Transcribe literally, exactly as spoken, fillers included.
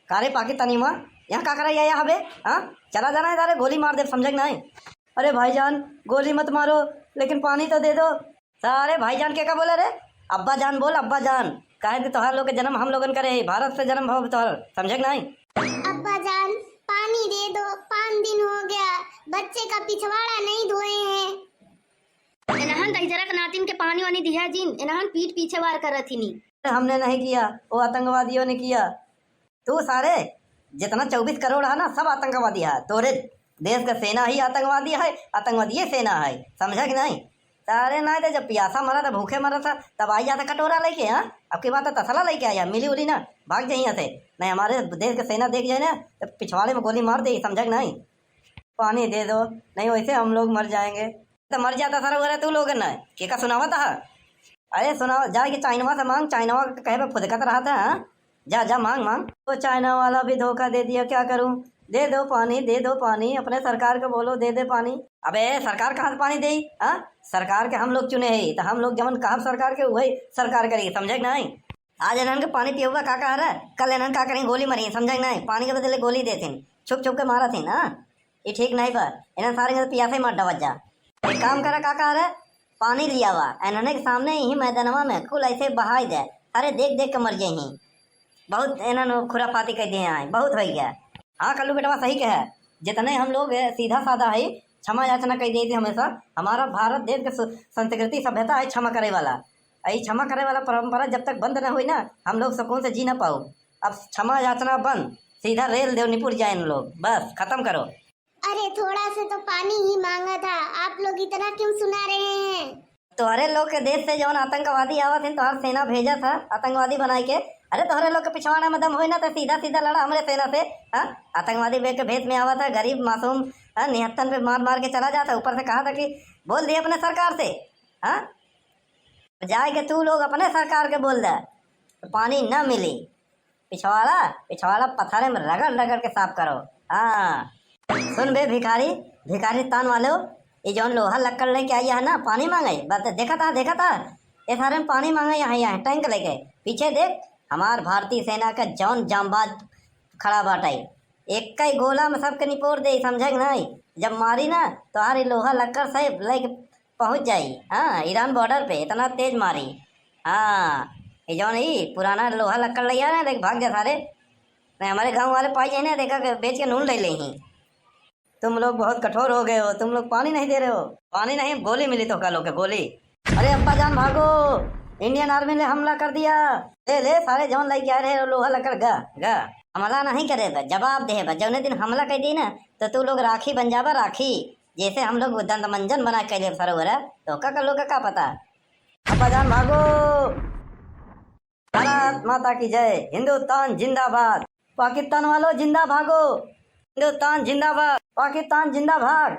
का रे पाकिस्तानी माँ, यहाँ का करा आया हबे? हाँ, चला जाना है सारे, गोली मार दे, समझे कि नहीं? अरे भाईजान, गोली मत मारो, लेकिन पानी तो दे दो। सारे भाईजान के का बोला रे? अब्बा जान बोल, अब्बा जान। काहे कि तोहार लोग के जन्म हम लोगन करे है, भारत से जन्म भव तोहार, समझे कि नहीं? अब्बा जान, पानी दे दो, पाँच दिन हो गया, बच्चे का पिछवाड़ा नहीं धोए हैं। एनहन दहिजरा के नातिन के पानी वानी दिहा जिन, एनहन पीठ पीछे वार करत हिनी। हमने नहीं किया, वो आतंकवादियों ने किया। तू सारे, जितना चउबीस करोड़ है ना, सब आतंकवादी है। तोरे देश का सेना ही आतंकवादी है, आतंकवादी ये सेना है, समझा कि नहीं? सारे ना, तो जब पियासा मरा था, भूखे मरा था, तब आई जाता कटोरा लेके, हाँ? अब की बात है, तसला लेके आया, मिली उली ना, भाग जाइए यहाँ से। नहीं, हमारे देश का सेना देख जाए ना, तो पिछवाड़े में गोली मार दे, समझा कि नहीं? पानी दे दो, नहीं वैसे हम लोग मर जाएंगे। तो मर जाता सारा, बोला तू लोग ना, के का सुनावा था? अरे सुनाओ, जाके चाइनवा से मांग, चाइनवा के कहे पे फुदकत रहा था, हाँ? जा, जा, मांग, मांग। ओ चाइना वाला भी धोखा दे दिया, क्या करूं? दे दो पानी, दे दो पानी, अपने सरकार को बोलो, दे दे पानी। अबे, सरकार कहाँ से पानी देई, हाँ? सरकार के हम लोग चुने हैं, तो हम लोग जवन कहब सरकार के, वही सरकार करी, समझे कि नहीं? आज इन्हन के पानी पियउबा का कहा रहा, कल इन्हन का करें, गोली मारी, समझे कि नहीं? पानी के बदले गोली देथिन, छुप छुप के मारथिन, हाँ? ये ठीक नहीं बा, इन्हन सारे के पियासे मत डबत जा। एक काम करा, का कहा रहा, पानी लियावा, इन्हने के सामने यही मैदानवा में कुल ऐसे बहाई दे, अरे देख देख के मर जाही। बहुत इन्हन खुराफाती कह दिए हैं, बहुत हो गया। हाँ कल्लू बेटवा सही कहे, जितने हम लोग, ए, सीधा साधा है, क्षमा याचना कह देते हमेशा। हमारा भारत देश के सु-, संस्कृति सभ्यता है क्षमा करे वाला। यही क्षमा करे वाला परंपरा जब तक बंद न होई ना, हम लोग सुकून से जी ना पाओ। अब क्षमा याचना बंद, सीधा रेल देवनीपुर जाए इन लोग, बस खत्म करो। अरे थोड़ा से तो पानी ही मांगा था, आप लोग इतना क्यों सुना रहे हैं? तोहरे लोग के देश से जौन आतंकवादी आवत हैं, तोहर सेना भेजत है आतंकवादी बनाए के। अरे तोहरे लोग के पिछवाड़ा में दम होई ना तो सीधा सीधा लड़ा हमरे सेना से। हाँ, आतंकवादी बे के भेष में आवत है, गरीब मासूम, हाँ, निहत्थन पे मार मार के चला जाता है। ऊपर से कहा था कि बोल दिए अपने सरकार से, हाँ, जाए के तू लोग अपने सरकार के बोल दे तो पानी न मिली। पिछवाड़ा, पिछवाड़ा पथारे में रगड़ रगड़ के साफ करो। हाँ, सुन बे भिखारी, भिखारी तान वालो, ये जौन लोहा लक्कड़ लेके आई है ना पानी मांगे, बस देखा था, देखा था, ये सारे में पानी मांगे यहाँ, यहाँ टैंक लेके। पीछे देख, हमार भारतीय सेना का जौन जांबाज खड़ा बाटे, एक ही गोला में सबके निपोर दे, समझे कि नहीं? जब मारी ना, तोहार ई लोहा लक्कड़ से लेके पहुंच जाई। हाँ, ईरान बॉर्डर पे इतना तेज मारी। हाँ, ये जौन ई पुराना लोहा लक्कड़ ले आ रहे हैं, देख भाग जा सारे। नहीं, हमारे गांव वाले पाई जाए ना, देखा के बेच के नून ले लेही। तुम लोग बहुत कठोर हो गए हो, तुम लोग पानी नहीं दे रहे हो। पानी नहीं, गोली मिली तो का लोग के गोली। अरे अब्बा जान भागो, इंडियन आर्मी ने हमला कर दिया। ले ले सारे जौन लेके आ रहे हो लोहा लक्कड़, गा गा। हमला नहीं करे बा, जवाब दे बा। जौने दिन हमला कर दी ना, तो तू लोग राखी बन जाबा, राखी। जैसे हम लोग दंत मंजन बना के लिए सरोवर है, तो का कर लोग का पता। अब्बा जान भागो। भारत माता की जय, हिंदुस्तान जिंदाबाद। पाकिस्तान वालों जिंदा भागो, हिंदुस्तान जिंदाबाद, पाकिस्तान जिंदा भाग।